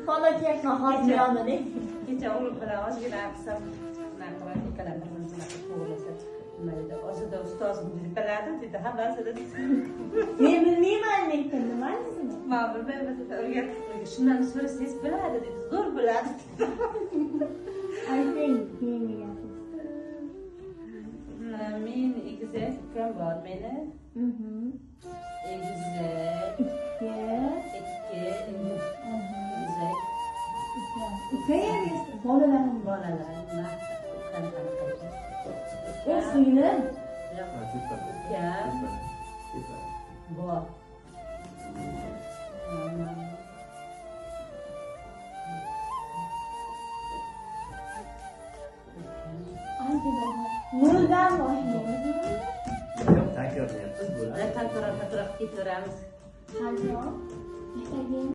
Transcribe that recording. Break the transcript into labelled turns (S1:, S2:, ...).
S1: Xola hozir yonida.
S2: Kecha o'g'lim bilan ozgina qilsam, unaqa qilib ikkalam bir-birimizni to'g'rilasa, nima dedi, Ozoda ustozim dedi, biladi dedi, hammasini.
S1: Men bilmayman lekin nimasini?
S2: Men bilmayman dedi, o'rgatib, shundan so'rasangiz biladi dedi, zo'r biladi.
S1: Ayting, keyingi gapingiz.
S2: Men egizak ukam bor meni. Egizak.
S1: 2.
S2: Egizak.
S1: Ukam bolalarim.
S2: Bolalarim. Ukam qanaqa?
S1: U singlim.
S2: Yo'q. Ukam bor.
S1: Noldan boshlaymiz.
S3: Yo'q, takrorlayapmiz, bo'ladi.
S2: Takror qilib ketaveramiz.
S1: Qachon?